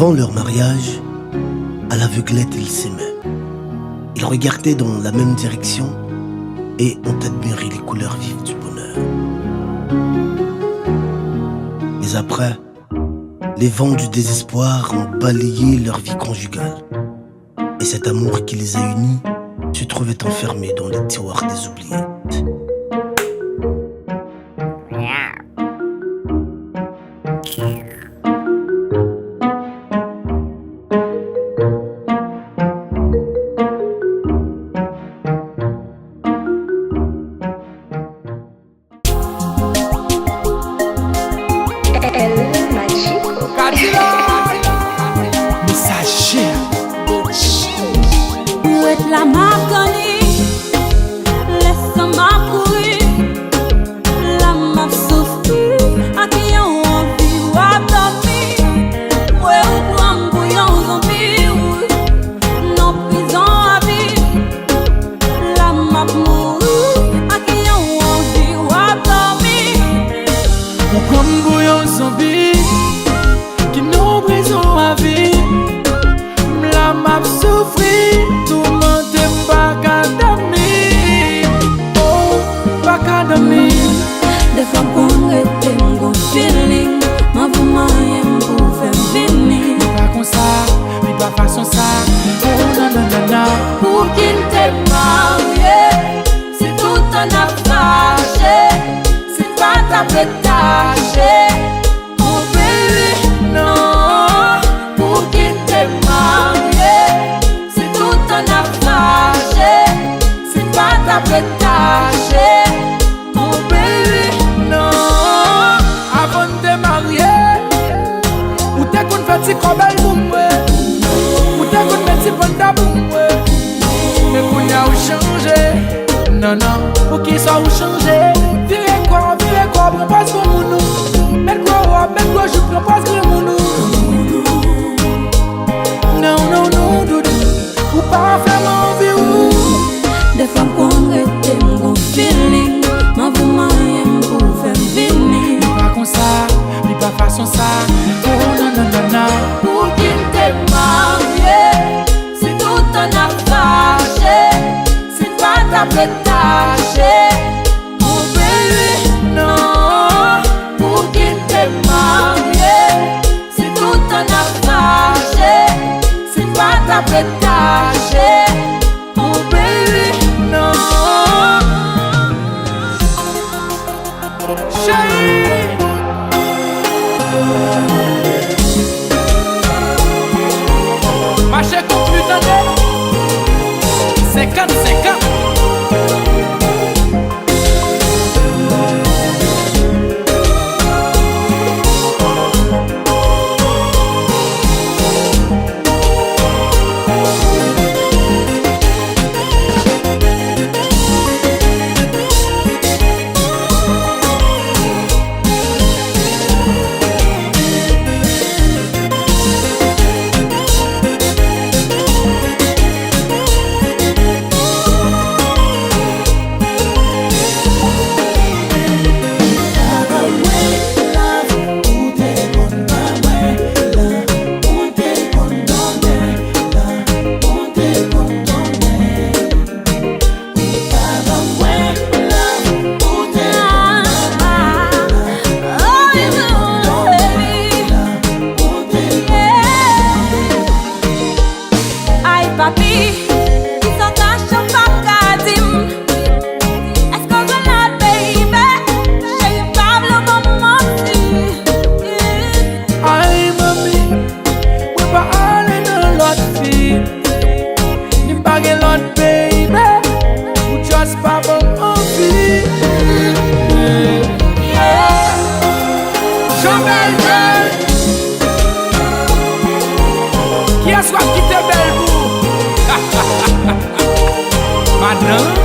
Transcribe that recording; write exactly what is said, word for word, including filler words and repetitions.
Avant leur mariage, à l'aveuglette, ils s'aimaient. Ils regardaient dans la même direction et ont admiré les couleurs vives du bonheur. Mais après, les vents du désespoir ont balayé leur vie conjugale. Et cet amour qui les a unis se trouvait enfermé dans les tiroirs des oubliettes. Kadilak! Mesaje! Ret la m ap tann li, lè san m ap kouri, la m ap soufri ak yon anvi w ap dòmi. M wè ou pran m pou yon zonbi, wi, nan prizon a vi. La m ap mouri ak yon anvi w ap dòmi. Ou pran m pou yon zonbi ki nan prizon a vi. M la m ap soufri, toumante m pa ka dòmi. Oh, pa ka dòmi. Defwa m konn rete m gon feeling, m anvi w manyen m pou w fè m vini. Li pa konsa, li pa fason sa. Oh, non, non, non, non. Pou ki n te marye? Si toutan n ap fache, si n pa t ap ret tache, oh baby, non. Pou ki n te marye? Si toutan n ap fache, si n pa t ap ret tache, oh baby, non. Avan n te marye, ou te konn fè ti kòbèy pou mwen, ou te konn met ti panda pou mwen. Men kounye a ou chanje. Non, non, poukisa ou chanje? Vire kò, vire kò, pran pòz granmoun ou. Met gwo wòb, met gwo jip, pran pòz granmoun ou. Non, non, non, doudou, ou pa fè m anvi ou. Defwa m konn rete m gon feeling, m anvi w manyen m pou w fè m vini. Li pa konsa, li pa fason sa. Oh, non, non, non, non. Pou ki n te marye? Si toutan n ap fache, si n pa t ap ret tache, oh baby, non. Pou ki n te marye? Si toutan n ap fache, si n pa t ap ret tache, oh baby, non. Cheri! Mache konkli tande. Senkant senkant. Ay papi, kisa w kache w p ap ka di m? Èske w jwenn lòt baby? Cheri, pa vle w ban m manti. Ay manmi, mwen pa ale nan lòt fi. Ni m pa gen lòt baby. Ou just pa ban m anvi. Yeah. Jean Belvin. Kiyès w ap kite bèl pou? Madanm.